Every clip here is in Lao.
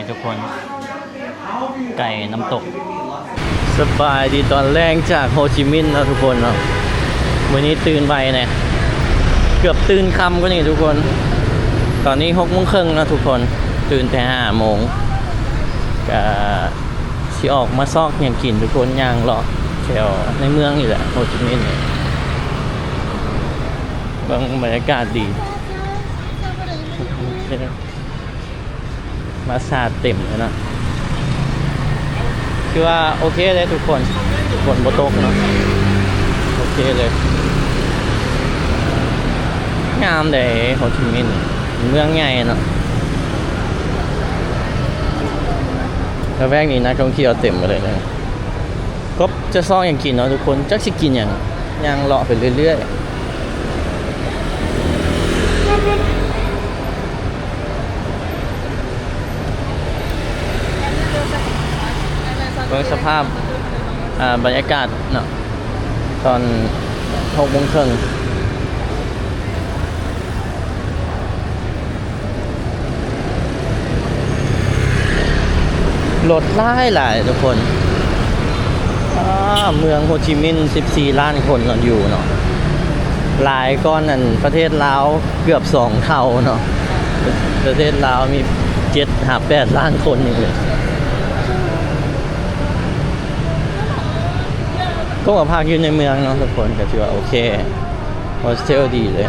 ທຸກຄົນ ໄກ່ນ້ຳຕົກ. ສະບາຍດີຕອນແລງຈາກໂຮຈິມິນເນາະທຸກຄົນເນາະ. ມື້ນີ້ຕື່ນໄວແດ່ ເກືອບຕື່ນຄ່ຳກວ່ານີ້ທຸກຄົນ. ຕອນນີ້ຫົກໂມງເຄິ່ງເນາະທຸກຄົນ ຕື່ນແຕ່ຫ້າໂມງ ກະຊິອອກມາຊອກຫຍັງກິນທຸກຄົນ ຍ່າງເລາະແຖວໃນເມືອງນີ້ແຫຼະ ໂຮຈິມິນນີ້. ເບິ່ງບັນຍາກາດດີ. ມາສາດເຕັມເລີຍເນາະ. ຄືວ່າໂອເຄເລີຍທຸກຄົນ ຝົນບໍ່ຕົກເນາະ ໂອເຄເລີຍ. ງາມເດ້ໂຮຈິມິນ ເມືອງໃຫຍ່ເນາະ. ລະແວກນີ້ນັກທ່ອງທ່ຽວເຕັມໄປເລີຍເນາະ. ກໍຈະຊອກຫຍັງກິນເນາະທຸກຄົນ ຈັກຊິກິນຫຍັງ ຍ່າງເລາະໄປເລື້ອຍໆ. ເບິ່ງສະພາບ ອ່າ ບັນຍາກາດເນາະ ຕອນຫົກໂມງເຄິ່ງ. ລົດຫຼາຍໆ ທຸກຄົນ. ອາ ເມືອງໂຮຈິມິນສິບສີ່ລ້ານຄົນເນາະ ຢູ່ເນາະ ຫຼາຍກວ່າ ອັນ ປະເທດລາວເກືອບສອງເທົ່າເນາະ. ປະເທດລາວມີເຈັດຫາແປດລ້ານຄົນນີ້ເລີຍ. ກໍມາພັກຢູ່ໃນເມືອງເນາະທຸກຄົນ ກໍຖືວ່າໂອເຄ ໂຮສເທວດີເລີຍ.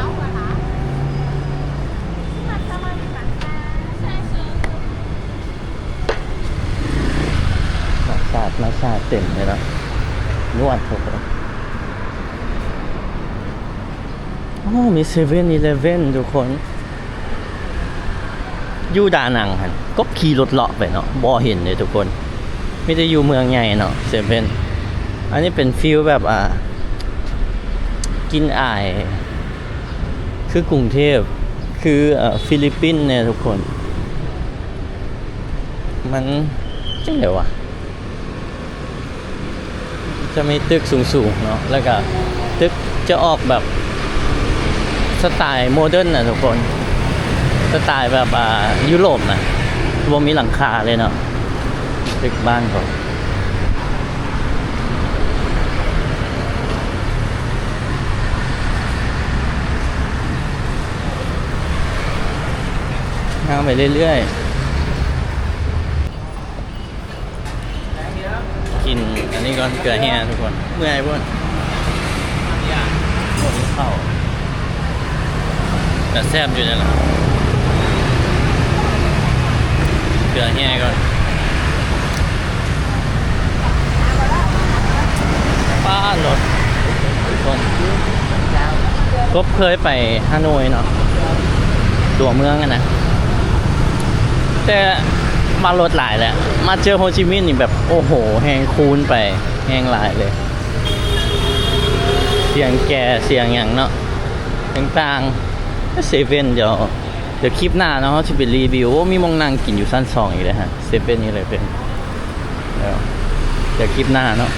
ມາສາດ ມາສາດເຕັມເລີຍເນາະ ນວດທຸກຄົນ. ໂອ້ ມີເຊເວັ່ນອີເລເວັ່ນທຸກຄົນ. ຢູ່ດານັງຫັ້ນ ກໍຂີ່ລົດເລາະໄປເນາະ ບໍ່ເຫັນເດ້ທຸກຄົນ. ມີແຕ່ຢູ່ເມືອງໃຫຍ່ເນາະ ເຊເວັ່ນ. ອັນນີ້ເປັນຟີລແບບ ອ່າ ກິ່ນອາຍ ຄືກຸງເທບ ຄື ເອີ ຟີລິບປິນແດ່ທຸກຄົນ. ມັນຈັ່ງໃດວະ? ຈະມີຕຶກສູງໆເນາະ ແລ້ວກະຕຶກຈະອອກແບບສະໄຕໂມເດີນນະທຸກຄົນ ສະໄຕແບບ ອ່າ ຢູໂຣບນະ ບໍ່ມີຫຼັງຄາເລີຍເນາະ ຕຶກບ້ານເຂົາ. ຍ່າງໄປເລື້ອຍໆ. ກິນອັນນີ້ກ່ອນ ເກືອແຮ່ທຸກຄົນ ເມື່ອຍພຸ້ນ ບໍ່ມີເຂົ້າ ແຕ່ແຊບຢູ່ເດ້ລະ ເກືອແຮ່ກ່ອນ. ປ້າ ລົດ ທຸກຄົນ ກົບເຄີຍໄປຮາໂນຍເນາະ ຕົວເມືອງຫັ້ນນະ ແຕ່ມາລົດຫຼາຍແຫຼະ ມາເຈີໂຮຈິມິນນີ້ແບບ ໂອ້ໂຫ ແຮງຄູນໄປ ແຮງຫຼາຍເລີຍ ສຽງແກ ສຽງຫຍັງເນາະ ຕ່າງໆ. ເຊເວັ່ນ ດຽວ ດຽວຄລິບໜ້າເນາະ ເຮົາຊິໄປຣີວິວ ໂອ້ ມີໝ່ອງນັ່ງກິນຢູ່ຊັ້ນສອງອີກເດ້ຮະ ເຊເວັ່ນອີເລເວັ່ນ. ດຽວ ດຽວຄລິບໜ້າເນາະ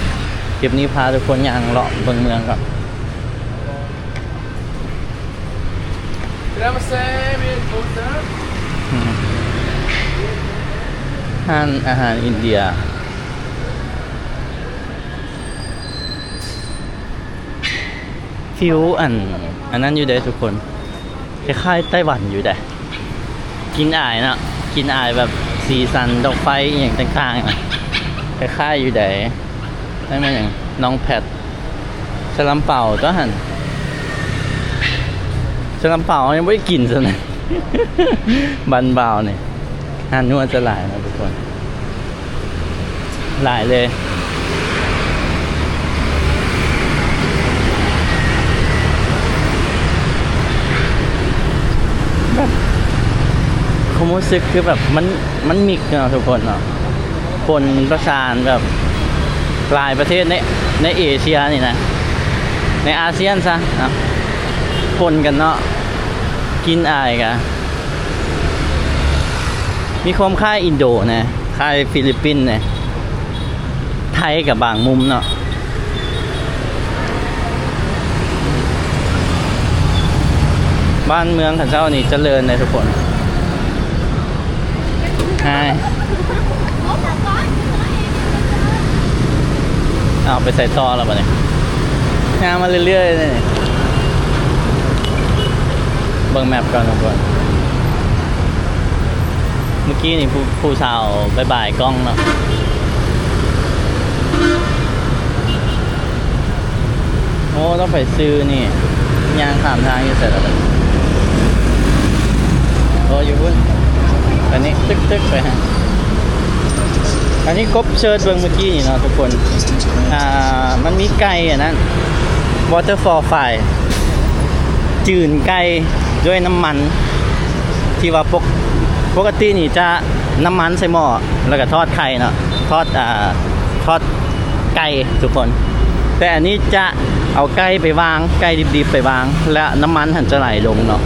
ຄລິບນີ້ພາທຸກຄົນຍ່າງເລາະເບິ່ງເມືອງກ່ອນ. ຮ້ານອາຫານອິນເດຍ ຟີລອັນ ອັນນັ້ນຢູ່ເດ້ທຸກຄົນ ຄ້າຍໆໄຕ້ຫວັນຢູ່ເດ້ ກິ່ນອາຍເນາະ ກິ່ນອາຍແບບສີສັນດອກໄຟອີ່ຫຍັງຕ່າງໆ ຄ້າຍໆຢູ່ເດ້. ນັ້ນແມ່ນຫຍັງ ນ້ອງແພັດ ຊາລາມເປົາຕົວຫັ້ນ ຊາລາມເປົາຍັງບໍ່ໄດ້ກິນຊ້ຳນະ ບ້ານບ່າວນີ້ ຮ້ານນົວດຈະຫຼາຍເນາະທຸກຄົນ. ຫຼາຍເລີຍ ແບບຄວາມຮູ້ສຶກຄືແບບມັນ ມັນມິກເນາະທຸກຄົນເນາະ ປົນປະສານແບບຫຼາຍປະເທດໃນ ໃນເອເຊຍນີ້ນະ ໃນອາຊຽນຊະເນາະ ປົນກັນເນາະ ກິ່ນອາຍກະ ມີຄວາມຄ້າຍອິນໂດແດ່ ຄ້າຍຟີລິບປິນແດ່ ໄທກະບາງມຸມເນາະ. ບ້ານເມືອງເຂົາເຈົ້ານີ້ຈະເລີນເດ້ທຸກຄົນ. ຫາຍ ເອົາໄປໃສ່ຕໍ່ແລ້ວບັດນີ້ ຍ່າງມາເລື້ອຍໆເລີຍ. ເບິ່ງແມັບກ່ອນທຸກຄົນ. ເມື່ອກີ້ນີ້ຜູ້ ຜູ້ສາວບາຍບາຍກ້ອງເນາະ. ໂອ້ ຕ້ອງໄປຊື້ນີ້ ຍ່າງຂ້າມທາງຢູ່ໃສລະບັດນີ້? ໂອ້ ຢູ່ພຸ້ນ ອັນນີ້ຕຶກໆໄປຫາ ອັນນີ້ກົບເສີດເບິ່ງເມື່ອກີ້ນີ້ເນາະທຸກຄົນ. ອ່າ ມັນມີໄກ່ອັນນັ້ນ Waterfall Fry ຈືນໄກ່ດ້ວຍນ້ຳມັນ ທີ່ວ່າປົກ ປົກກະຕິນີ້ຈະນ້ຳມັນໃສ່ໝໍ້ ແລ້ວກໍທອດໄຂ່ເນາະ ທອດ ອ່າ ທອດໄກ່ທຸກຄົນ. ແຕ່ອັນນີ້ຈະເອົາໄກ່ໄປວາງ ໄກ່ດິບໆໄປວາງ ແລ້ວນ້ຳມັນຫັ້ນຈະໄຫຼລົງເນາະ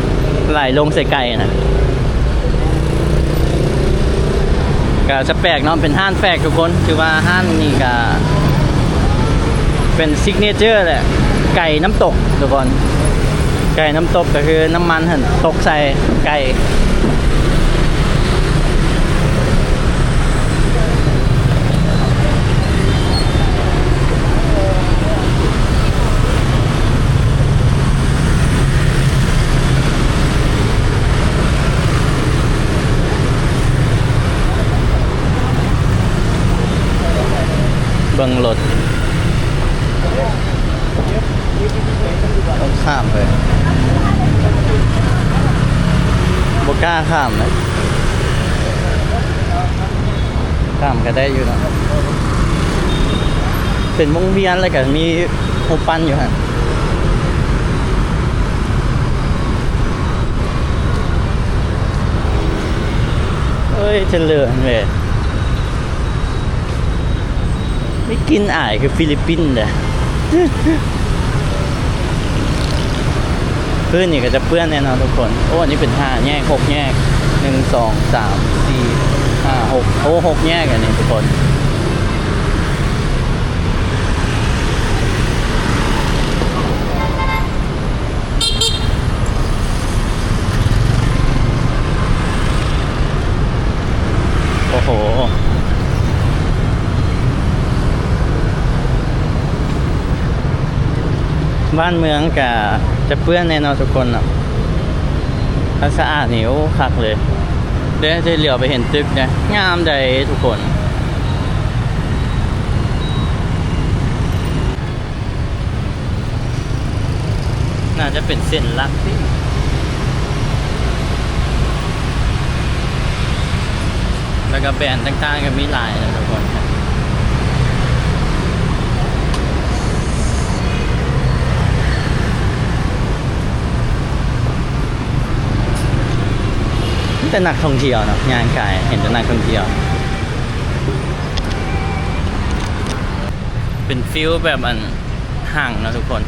ໄຫຼລົງໃສ່ໄກ່ນະ. ກະຈະແປກເນາະ ເປັນຮ້ານແປກທຸກຄົນ. ຖືວ່າຮ້ານນີ້ກະເປັນ signature ແຫຼະ ໄກ່ນ້ຳຕົກທຸກຄົນ. ໄກ່ນ້ຳຕົກກໍຄືນ້ຳມັນຫັ້ນຕົກໃສ່ໄກ່. ເບິ່ງລົດ ຕ້ອງຂ້າມໄປ ບໍ່ກ້າຂ້າມເລີຍ. ຂ້າມກໍໄດ້ຢູ່ເນາະ ເປັນວົງວຽນ ແລ້ວກໍມີຮູບປັ້ນຢູ່ຫັ້ນ. ເອີຍ ຈະເລີນເວີຍ. ມີກິ່ນອາຍຄືຟີລິບປິນເດ້. ພື້ນນີ້ກໍຈະເປື້ອນແນ່ນອນທຸກຄົນ. ໂອ້ ອັນນີ້ເປັນຫ້າແຍກ ຫົກແຍກ ໜຶ່ງ ສອງ ສາມ ສີ່ ຫ້າ ຫົກ ໂອ້ ຫົກແຍກອັນນີ້ທຸກຄົນ. ໂອ້ໂຫ ບ້ານເມືອງກະຈະເປື້ອນແນ່ເນາະທຸກຄົນເນາະ. ຄັນສະອາດນີ້ ໂອ້ ຄັກເລີຍ. ເດ້ ຈະຫຼຽວໄປເຫັນຕຶກເດ້ ງາມໃດ໋ທຸກຄົນ. ໜ້າຈະເປັນເສັ້ນຫຼັກຕິ ແລ້ວກໍແບຣນຕ່າງໆກໍມີຫຼາຍນະທຸກຄົນ. ມີແຕ່ນັກທ່ອງທ່ຽວເນາະ ຍ່າງກາຍເຫັນແຕ່ນັກທ່ອງທ່ຽວ. ເປັນຟີລແບບອັນຫ້າງເນາະທຸກຄົນ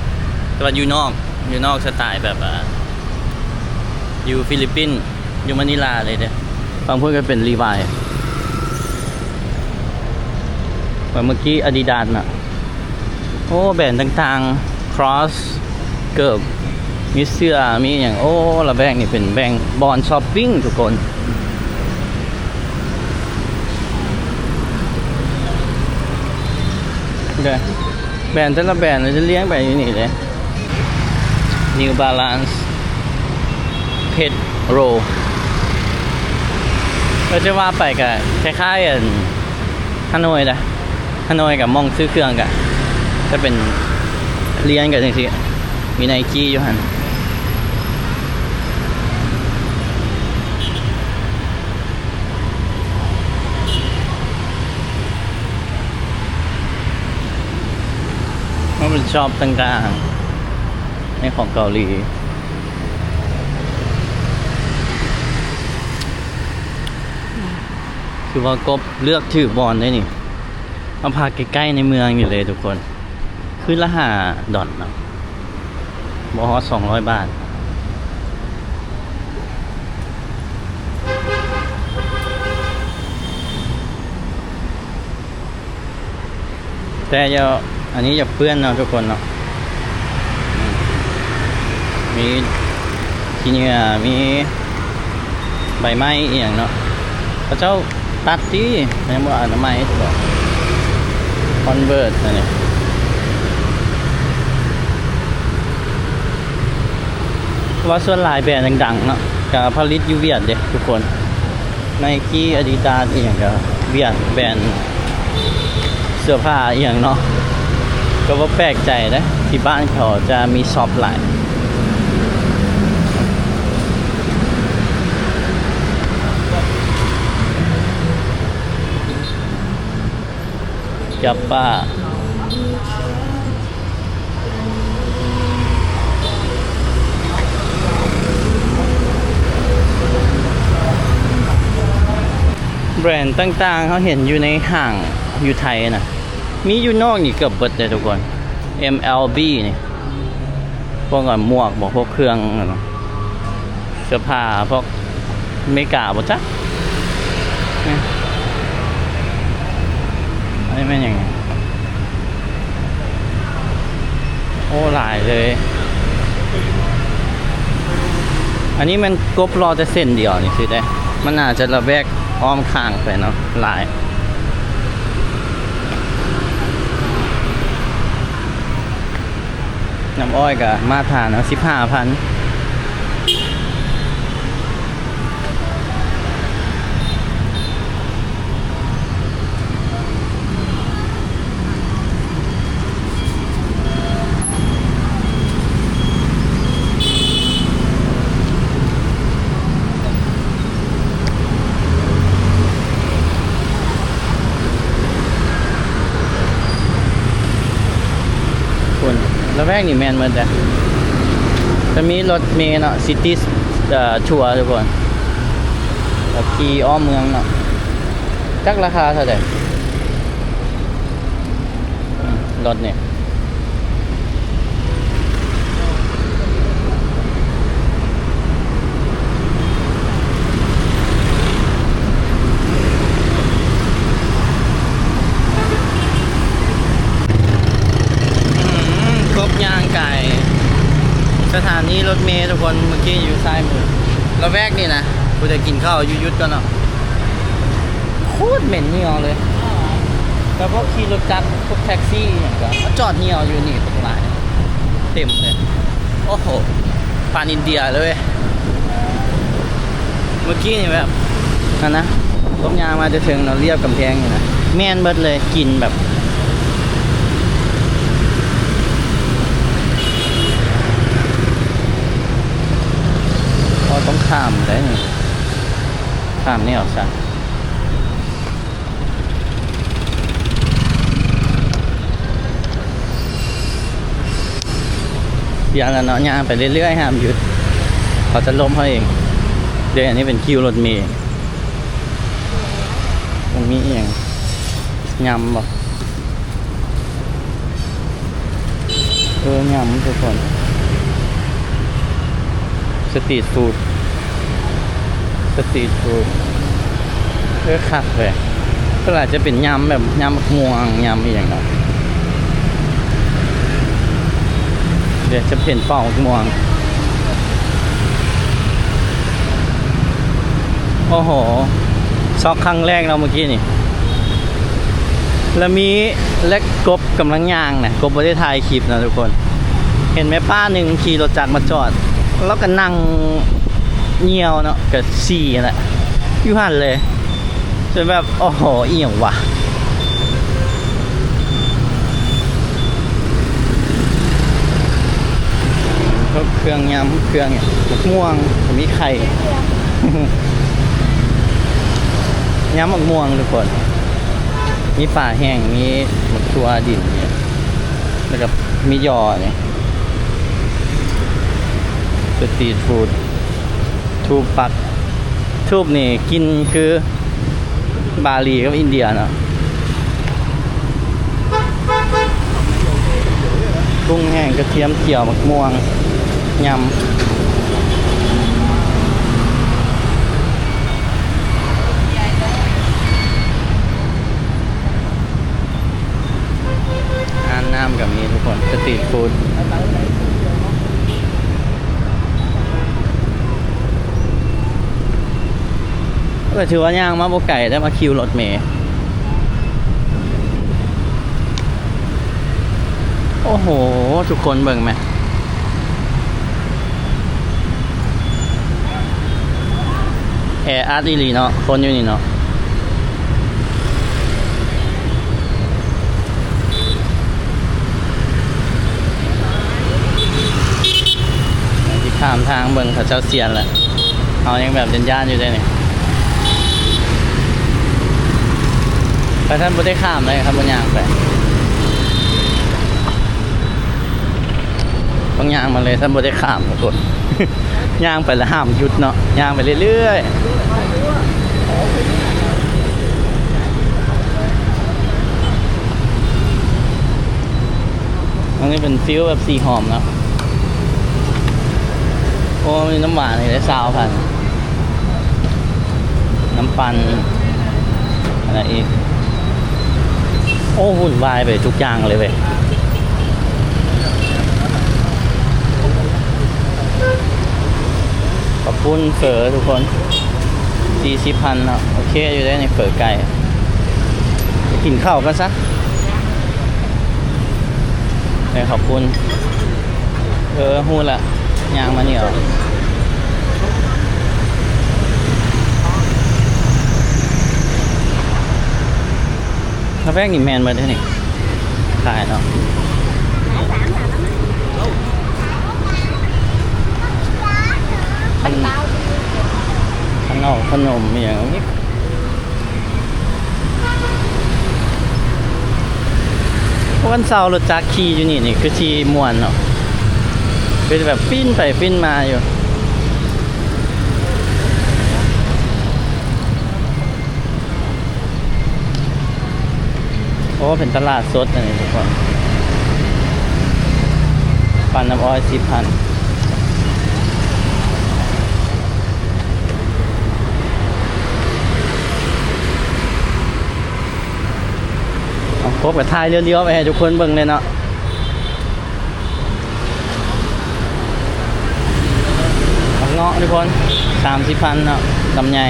ແຕ່ວ່າຢູ່ນອກ ຢູ່ນອກສະໄຕແບບວ່າ ຢູ່ຟີລິບປິນ ຢູ່ມານີລາເລີຍເດ້. ຝັ່ງພຸ້ນກໍເປັນລີວາຍ ເມື່ອກີ້ອາດີດາສນະ. ໂອ້ ແບຣນຕ່າງໆ ຄຣອສ ເກີບ ມີເສື້ອ ມີຫຍັງ. ໂອ້ ລະແບ່ງນີ້ເປັນແບ່ງບ່ອນຊັອບປິງທຸກຄົນ. ເດ້ ແບຣນແຕ່ລະແບຣນຈະລຽງໄປຢູ່ນີ້ເດ້. New Balance Pedro ກໍຈະວ່າໄປກໍຄ້າຍໆ ອັນ ຮາໂນຍນະ. ຮາໂນຍກັບໝ່ອງຊື້ເຄື່ອງກະຈະເປັນລຽນກັນຈັ່ງຊີ້ ມີໄນກີຢູ່ຫັ້ນ. ມັນເປັນຊັອບຕ່າງໆ ໃນຂອງເກົາຫຼີ. ຄືວ່າກົບເລືອກຖືກບ່ອນເດ້ນີ້ ມາພັກໃກ້ໆໃນເມືອງນີ້ເລີຍທຸກຄົນ. ຄືນລະຫ້າດອນເນາະ ບໍ່ຮອດສອງຮ້ອຍບາດ. ແຕ່ຢ່າ ອັນນີ້ຢ່າເປື້ອນເນາະທຸກຄົນເນາະ. ມີຂີ້ເຫຍື້ອ ມີໃບໄມ້ອີ່ຫຍັງເນາະ. ເຂົາເຈົ້າຕັດຕິ ຍັງບໍ່ອະນາໄມຕິບໍ ຄອນເວີດອັນນີ້ ເພາະວ່າສ່ວນຫຼາຍແບຣນດັງໆເນາະ ກະຜະລິດຢູ່ຫວຽດເດ້ທຸກຄົນ ໄນກີ ອາດີດາສ ອີ່ຫຍັງກະຫວຽດ ແບຣນເສື້ອຜ້າອີ່ຫຍັງເນາະ ກະບໍ່ແປກໃຈເດ້ ທີ່ບ້ານເຂົາຈະມີຊັອບຫຼາຍ. ຈັບປາ ແບຣນຕ່າງໆ ເຮົາເຫັນຢູ່ໃນຫ້າງຢູ່ໄທນະ ມີຢູ່ນອກນີ້ເກືອບເບິດເດ້ທຸກຄົນ ເອັມແອລບີ ນີ້ ພວກໝວກບໍ ພວກເຄື່ອງ ເສື້ອຜ້າພວກອາເມລິກາບໍຈັກ ນີ້ ອັນນີ້ແມ່ນຫຍັງ? ໂອ້ ຫຼາຍເລີຍ ອັນນີ້ແມ່ນກົບລໍແຕ່ເສັ້ນດຽວນີ້ຊື່ເດ້ ມັນອາດຈະລະແວກອ້ອມຂ້າງໄປເນາະ ຫຼາຍ. ນ້ຳອ້ອຍກະມາດຖານເນາະ ສິບຫ້າພັນ. ພຸ້ນ ລະແວກນີ້ແມ່ນໝົດແຫຼະ ຈະມີລົດເມເນາະ ຊິຕີ້ ເອີ ທົວທຸກຄົນ ແບບຂີ່ອ້ອມເມືອງເນາະ ຈັກລາຄາເທົ່າໃດ? ອືມ ລົດນີ້ ອືມ ກົບຍ່າງກາຍ ສະຖານີລົດເມທຸກຄົນ ເມື່ອກີ້ຢູ່ຊ້າຍມື ລະແວກນີ້ນະ ຜູ້ໃດກິນເຂົ້າຢູ່ຢຸດກ່ອນເນາະ. ໂຄດເໝັນຫ່ຽວເລີຍ ແລ້ວພວກຂີ່ລົດຈັກ ພວກແທັກຊີຫຍັງກະມາຈອດຫ່ຽວຢູ່ນີ້ບັກຫຼາຍ ເຕັມເລີຍ ໂອ້ໂຫ ປານອິນເດຍເລີຍ ເມື່ອກີ້ນີ້ແບບ ອັນນະ ລົມຍ່າງມາແຕ່ເທິງເນາະ ລຽບກຳແພງນີ້ນະ ແມ່ນເບິດເລີຍ ກິ່ນແບບ ເຮົາຕ້ອງຂ້າມໄດ໋ນີ້ ຂ້າມນີ້ອອກຊະ. ຢ່າງນັ້ນເນາະ ຍ່າງໄປເລື້ອຍໆ ຫ້າມຢຸດ ເຂົາຈະລົ້ມເຮົາເອງ. ເດ້ ອັນນີ້ເປັນຄິວລົດເມ ມັນມີອີ່ຫຍັງ ຍຳບໍ? ເອີ ຍຳທຸກຄົນ ສະຕີດຟູດ ສະຕີດຟູດ ເອີ ຄັກເລີຍ ສ່ວນຫຼາຍຈະເປັນຍຳແບບ ຍຳໝາກມ່ວງ ຍຳອີ່ຫຍັງເນາະ ດຽວຈະເຫັນປອກໝາກມ່ວງ. ໂອ້ໂຫ ຊັອກຄັ້ງແລກເນາະເມື່ອກີ້ນີ້ ແລະມີ ແລະກົບກຳລັງຍ່າງນະ ກົບບໍ່ໄດ້ຖ່າຍຄລິບນະທຸກຄົນ ເຫັນແມ່ປ້າໜຶ່ງຂີ່ລົດຈັກມາຈອດ ລາວກະນັ່ງຍ່ຽວເນາະ ກະສີ່ຫັ້ນແຫຼະ ຢູ່ຫັ້ນເລີຍ ຈົນແບບ ໂອ້ໂຫ ອີ່ຫຍັງວະ ເຄື່ອງຍຳ ເຄື່ອງຫຍັງ ໝາກມ່ວງ ກະມີໄຂ່ ຍຳໝາກມ່ວງທຸກຄົນ ມີປາແຫ້ງ ມີໝາກຖົ່ວດິນນີ້ ແລ້ວກະມີຍໍ່ນີ້ ສະຕີດຟູດ ທູບປັກ ທູບນີ້ກິ່ນຄື ບາຫຼີກັບອິນເດຍເນາະ ກຸ້ງແຫ້ງ ກະທຽມຈຽວ ໝາກມ່ວງ ຍຳ ຮ້ານນ້ຳກະມີທຸກຄົນ ສະຕີດຟູດ. ກໍຖືວ່າຍ່າງມາບໍ່ໄກ ໄດ້ມາຄິວລົດເມ. ໂອ້ໂຫ ທຸກຄົນເບິ່ງແມະ ແອອັດອີ່ຫຼີເນາະ ຄົນຢູ່ນີ້ເນາະ. ຊິຂ້າມທາງເບິ່ງ ເຂົາເຈົ້າຊຽນແລ້ວ ເຮົາຍັງແບບຢ້ານໆຢູ່ເດ້ນີ້. ໄປ ທ່ານບໍ່ໄດ້ຂ້າມເລີຍ ຄັນບໍ່ຍ່າງໄປ ຕ້ອງຍ່າງມາເລີຍ ທ່ານບໍ່ໄດ້ຂ້າມ ທຸກຄົນ. ຍ່າງໄປແລ້ວຫ້າມຢຸດເນາະ ຍ່າງໄປເລື້ອຍໆ. ອັນນີ້ເປັນຟິວແບບສີຫອມເນາະ. ໂອ້ ມີນ້ຳຫວານອີກ ໄດ້ຊາວພັນ ນ້ຳປັ່ນ ອັນນັ້ນອີກ. ໂອ້ ວຸ່ນວາຍໄປທຸກຢ່າງເລີຍເວີຍ. ເຂົ້າປຸ້ນເຝີທຸກຄົນ ສີ່ສິບພັນເນາະ. ໂອເຄຢູ່ເດ້ນີ້ ເຝີໄກ່. ໄປກິນເຂົ້າກ່ອນຊະ ໄດ້ເຂົ້າປຸ້ນ. ເອີ ຮູ້ລະ ຍ່າງມານີ້ເອົາ. ກາແຟນີ້ແມ່ນເບິດເດ້ນີ້ ຂາຍເນາະ. ຂະໜົມ ຂະໜົມອີ່ຫຍັງນີ້ ເພິ່ນເຊົ່າລົດຈັກຂີ່ຢູ່ນີ້ນີ້ ຄືຊິມ່ວນເນາະ ຄືແບບປິ່ນໄປປິ່ນມາຢູ່. ໂອ້ ເປັນຕະຫຼາດສົດອັນນີ້ທຸກຄົນ ປັ່ນນ້ຳອ້ອຍສິບພັນ. ເອົາ ກົບກະຖ່າຍລຽວໆໄປໃຫ້ທຸກຄົນເບິ່ງເລີຍເນາະ. ບັກເງາະທຸກຄົນ ສາມສິບພັນເນາະ ກຳໃຫຍ່.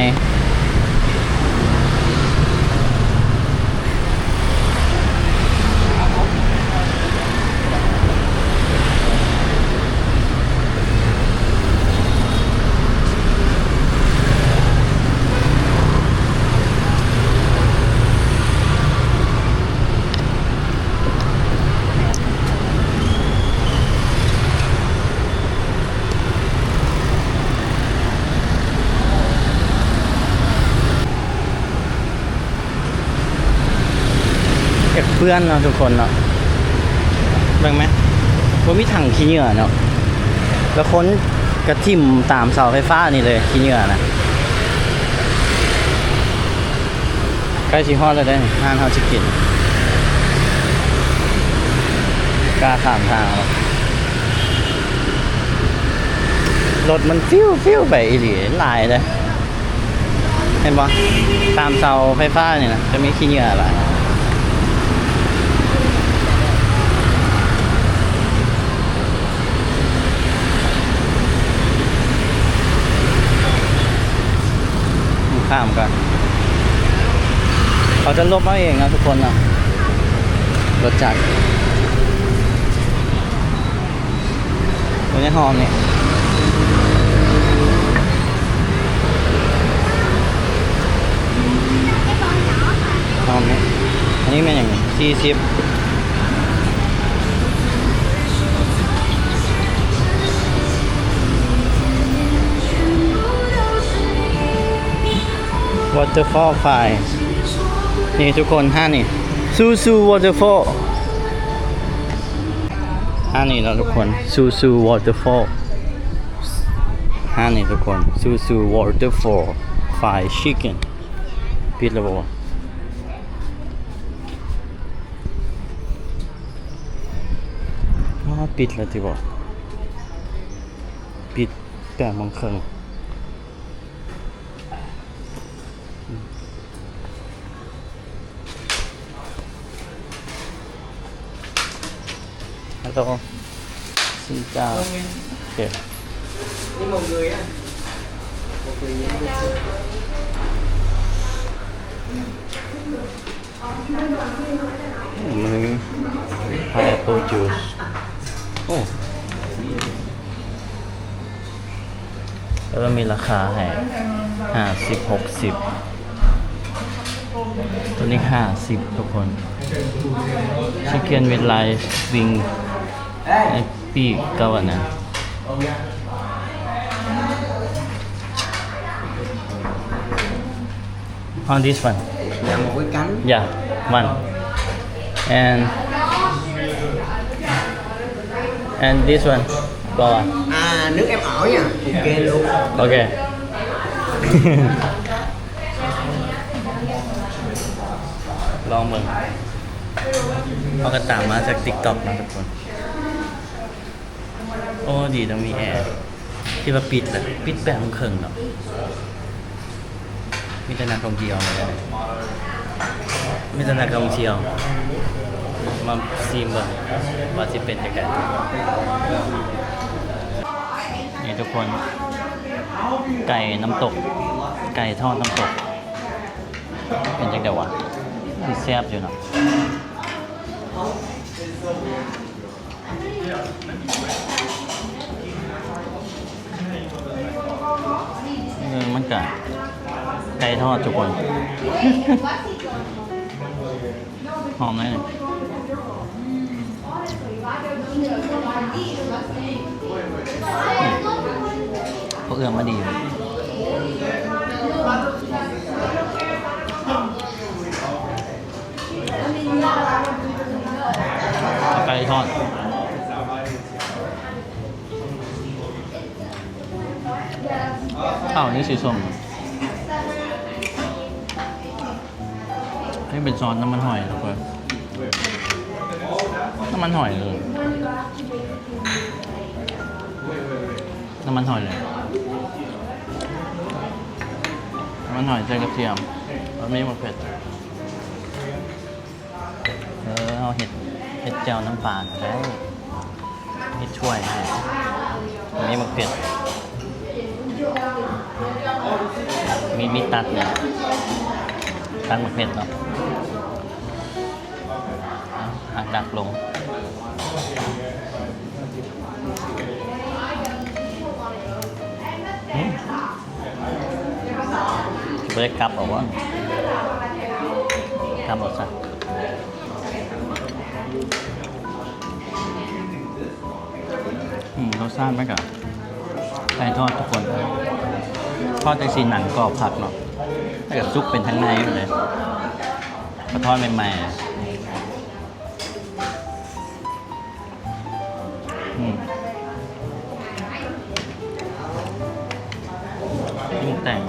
ຢາກເປື້ອນເນາະທຸກຄົນເນາະ ເບິ່ງແມະ ບໍ່ມີຖັງຂີ້ເຫຍື້ອເນາະ ແລ້ວຄົນກະຖິ້ມຕາມເສົາໄຟຟ້ານີ້ເລີຍ ຂີ້ເຫຍື້ອນະ. ໃກ້ຊິຮອດແລ້ວເດ້ ຮ້ານເຮົາຊິກິນ ກ້າຂ້າມທາງແລ້ວ ລົດມັນຟິວໆໄປອີ່ຫຼີ ຫຼາຍເດ້. ເຫັນບໍ່? ຕາມເສົາໄຟຟ້ານີ້ນະ ຈະມີຂີ້ເຫຍື້ອຫຼາຍ. ຂ້າມກ່ອນ ເຂົາຈະຫຼົບເອົາເອງເນາະທຸກຄົນເນາະ ລົດຈັກ. ໂອ້ຍ ຫອມນີ້ ຫອມນີ້ ອັນນີ້ແມ່ນຫຍັງນີ້? ສີ່ສິບ Waterfall Fry ນີ້ທຸກຄົນ ຮ້ານນີ້ Susu Waterfall. ຮ້ານນີ້ເນາະທຸກຄົນ Susu Waterfall ຮ້ານນີ້ທຸກຄົນ Susu Waterfall Fried Chicken. ປິດແລ້ວບໍ່ວະ? ອ້າ ປິດແລ້ວຕິບໍ່? ປິດແປດໂມງເຄິ່ງ. Hello. Xin chào. ໂອເຄ ນີ້ໝົດເລີຍອະ ໝົດເລີຍ. ມື້ນີ້ພາຍແອັບເປິ້ນຈູດ ໂອ້ ແລ້ວມີລາຄາໃຫ້ ຫ້າສິບ ຫົກສິບ ໂຕນີ້ຫ້າສິບທຸກຄົນ. Chicken with rice, wing, ແລ້ວປີກກັບອັນນັ້ນ. On this one. Number one. Yeah, one. And, and this one. ບໍ່ ອາ ນຶກແອບເອົາຫຍັງ ໂອເຄ ໂອເຄ ລອງເບິ່ງ. ເຮົາກໍຕາມມາຈາກ TikTok ເນາະທຸກຄົນ. ໂອ້ ດີຕ້ອງມີແອ ທີ່ວ່າປິດລະ ປິດແປບເຄິ່ງໆເນາະ. ມີແຕ່ນັກທ່ອງທ່ຽວ ມີແຕ່ນັກທ່ອງທ່ຽວ ມາຊີມເບິ່ງວ່າຊິເປັນຈັ່ງໃດ. ນີ້ທຸກຄົນ ໄກ່ນ້ຳຕົກ ໄກ່ທອດນ້ຳຕົກ ເປັນຈັ່ງໃດວະ? ຊິແຊບຢູ່ເນາະ. ເອີ ມັນກະໄກ່ທອດທຸກຄົນ ຫອມເລີຍ. ເຂົາເອື້ອມມາດີ. ເອົາໄກ່ທອດ ເຂົ້ານີ້ສີສົ້ມ ນີ້ເປັນຊອດນ້ຳມັນຫອຍທຸກຄົນ ນ້ຳມັນຫອຍເລີຍ ນ້ຳມັນຫອຍເລີຍ ນ້ຳມັນຫອຍໃສ່ກະທຽມ ແລ້ວມີໝາກເຜັດ. ເອີ ເຮົາເຮັດ ເຮັດແຈ່ວນ້ຳປາກໍໄດ້ ມີຖ້ວຍໃຫ້ ມີໝາກເຜັດ ມີ ມີຕັດນີ້ ຕັດໝາກເຜັດເນາະ ເອົາ ຫັກດັກລົງ ອືມ. ຊິບໍ່ໄດ້ກັບເອົາບໍ່? ກັບເອົາຊະ. ອືມ ລົດຊາດມັນກະໄກ່ທອດທຸກຄົນ ທອດຈັ່ງຊີ້ໜັງກອບຄັກເນາະ ແລ້ວກະສຸກເປັນທາງໃນພຸ້ນເດ້ ກະທອດໃໝ່ໆ. ອືມ ນີ້ແຕ່ງ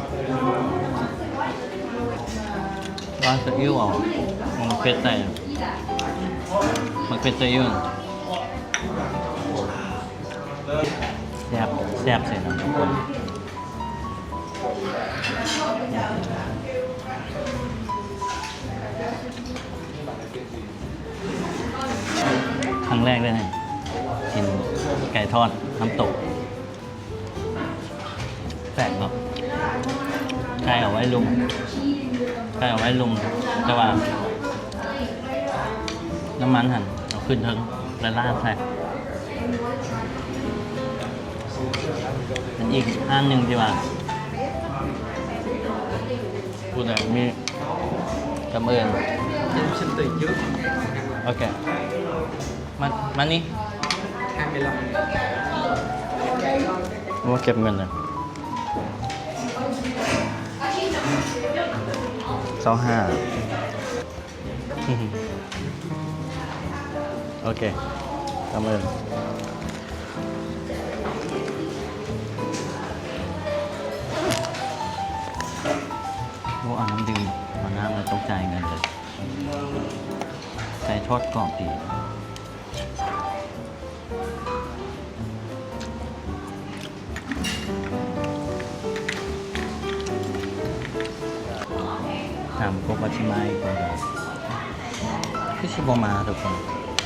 ລາດຊີອິ້ວເອົາ ໝາກເຜັດໃສ່ ໝາກເຜັດຊີອິ້ວ ແຊບ ແຊບເສີຍເນາະທຸກຄົນ. ຄັ້ງແລກເລີຍນີ້ ກິນໄກ່ທອດນ້ຳຕົກ ແປກເນາະ ໄກ່ເອົາໄວ້ລຸ່ມ ໄກ່ເອົາໄວ້ລຸ່ມ ແຕ່ວ່ານ້ຳມັນຫັ້ນເອົາຂຶ້ນເທິງ ແລ້ວລາດໃສ່ ເປັນອີກຮ້ານໜຶ່ງທີ່ວ່າ ຜູ້ໃດມີຈຳເອີນ ໂອເຄ ມາ ມານີ້ ໂອ້ ເກັບເງິນເລີຍ ຊາວຫ້າ. ໂອເຄ ຕາມເບິ່ງ ໂອ້ ເອົານ້ຳດື່ມ ເອົານ້ຳແລ້ວຕ້ອງຈ່າຍເງິນເລີຍ ໄກ່ທອດກອບດີ. ຖາມກົບວ່າຊິມາອີກບໍ່ ຄືຊິບໍ່ມາທຸກຄົນ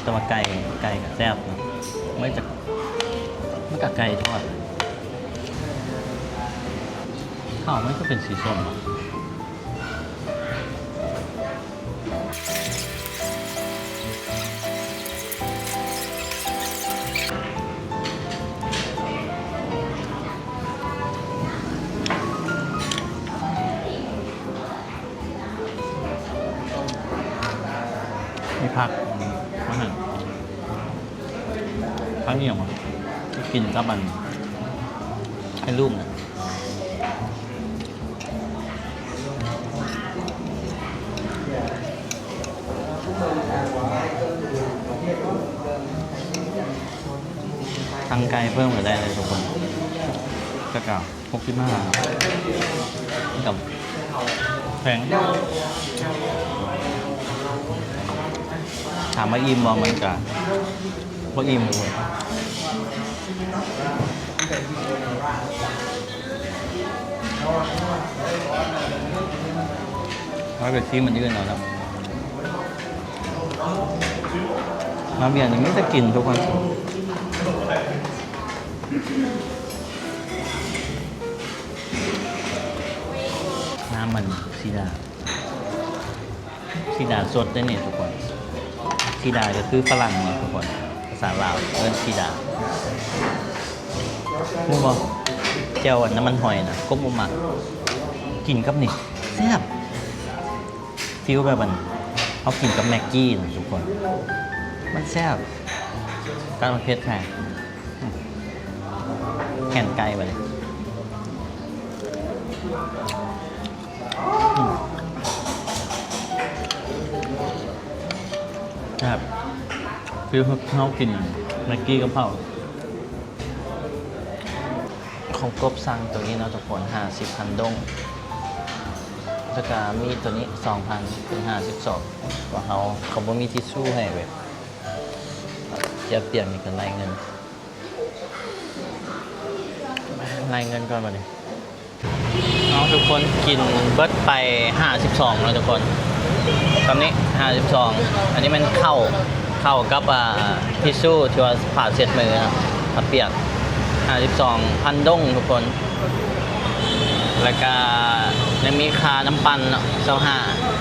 ແຕ່ວ່າໄກ່ ໄກ່ກະແຊບເນາະ ມັນຈະ ມັນກະໄກ່ທອດ ເຂົ້າມັນຄືເປັນສີສົ້ມເນາະ. ຜັກ ມັນຫັ້ນ ຜັກອີ່ຫຍັງວະ ທີ່ກິນກັບອັນ ໄຂ່ລູກນະ. ສັ່ງໄກ່ເພີ່ມກໍໄດ້ເລີຍທຸກຄົນ ແລ້ວກໍຫົກສິບຫ້າ ມັນກໍແພງ ຖາມວ່າອີ່ມບໍ່? ມັນກໍບໍ່ອີ່ມທຸກຄົນ. ເຮົາໄປຊີມອັນອື່ນເອົາເນາະ ມາວຽງນີ້ມີແຕ່ກິນທຸກຄົນ. ນ້ຳມັນຊີດາ ຊີດາສົດເດ້ນີ້ທຸກຄົນ ຊີດາກໍຄືຝຣັ່ງເນາະທຸກຄົນ ພາສາລາວເອີ້ນຊີດາ ຮູ້ບໍ່? ແຈ່ວອັນນ້ຳມັນຫອຍນະ ກົບບໍ່ມັກ ກິນກັບນີ້ແຊບ ຟີລແບບອັນ ເຮົາກິນກັບແມັກກີ້ນະທຸກຄົນ ມັນແຊບ ຕັດມັນເຜັດໃຫ້ ແກງໄກ່ບາດນີ້ ອືມ ແຊບ ຄືເຮົາກິນແມັກກີ້ກັບເຂົ້າ. ຂອງກົບສັ່ງໂຕນີ້ເນາະທຸກຄົນ ຫ້າສິບພັນດົງ ແລ້ວກະມີໂຕນີ້ສອງພັນ ເປັນຫ້າສິບສອງ ວ່າເຮົາ ເຂົາບໍ່ມີທິດຊູໃຫ້ເວີຍ ຈະປ່ຽນນີ້ກໍໄລ່ເງິນ ໄລ່ເງິນກ່ອນບາດນີ້. ເອົາ ທຸກຄົນ ກິນເບິດໄປຫ້າສິບສອງແລ້ວທຸກຄົນ ຕອນນີ້ຫ້າສິບສອງ ອັນນີ້ແມ່ນເຂົ້າ ເຂົ້າກັບ ອ່າ ທິດຊູທີ່ວ່າຜ້າເຊັດມືນະ ຜ້າປຽກ ຫ້າສິບສອງພັນດົງທຸກຄົນ ແລ້ວກະຍັງມີຄ່ານ້ຳປັ່ນເນາະ ຊາວຫ້າ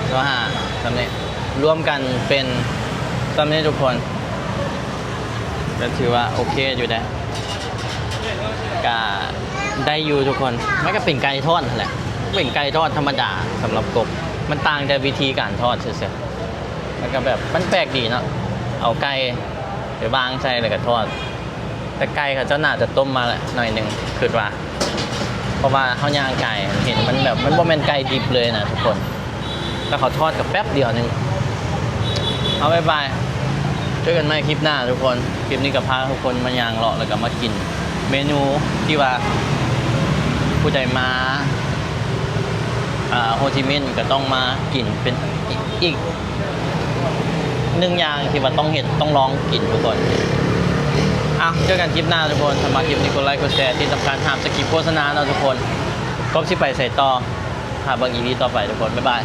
ຊາວຫ້າ ສ່ຳນີ້ ລວມກັນເປັນສ່ຳນີ້ທຸກຄົນ ກໍຖືວ່າໂອເຄຢູ່ເດ້ ກະໄດ້ຢູ່ທຸກຄົນ ມັນກະເປັນໄກ່ທອດຫັ້ນແຫຼະ ເປັນໄກ່ທອດທຳມະດາສຳລັບກົບ ມັນຕ່າງແຕ່ວິທີການທອດຊື່ໆ ມັນກະແບບ ມັນແປກດີເນາະ ເອົາໄກ່ໄປວາງໃສ່ແລ້ວກະທອດ ແຕ່ໄກ່ເຂົາເຈົ້າໜ້າຈະຕົ້ມມາແຫຼະໜ້ອຍໜຶ່ງ ຄິດວ່າ ເພາະວ່າເຮົາຍ່າງກາຍເຫັນມັນແບບ ມັນບໍ່ແມ່ນໄກ່ດິບເລີຍນະທຸກຄົນ ແລ້ວເຂົາທອດກໍແປັບດຽວໜຶ່ງ. ເອົາ ບາຍບາຍ ເຈີກັນໃໝ່ຄລິບໜ້າທຸກຄົນ ຄລິບນີ້ກໍພາທຸກຄົນມາຍ່າງເລາະ ແລ້ວກໍມາກິນເມນູທີ່ວ່າຜູ້ໃດມາ ອ່າ ໂຮຈິມິນກໍຕ້ອງມາກິນ ເປັນອີກ ອີກໜຶ່ງຢ່າງທີ່ວ່າຕ້ອງເຮັດ ຕ້ອງລອງກິນທຸກຄົນ. ເອົາ ເຈີກັນຄລິບໜ້າທຸກຄົນ ຖ້າມັກຄລິບນີ້ກົດໄລກົດແຊ ທີ່ສຳຄັນຫ້າມສະກິບໂຄສະນາເນາະທຸກຄົນ. ກົບຊິໄປໃສຕໍ່ ຖ້າເບິ່ງອີພີຕໍ່ໄປທຸກຄົນ ບາຍບາຍ.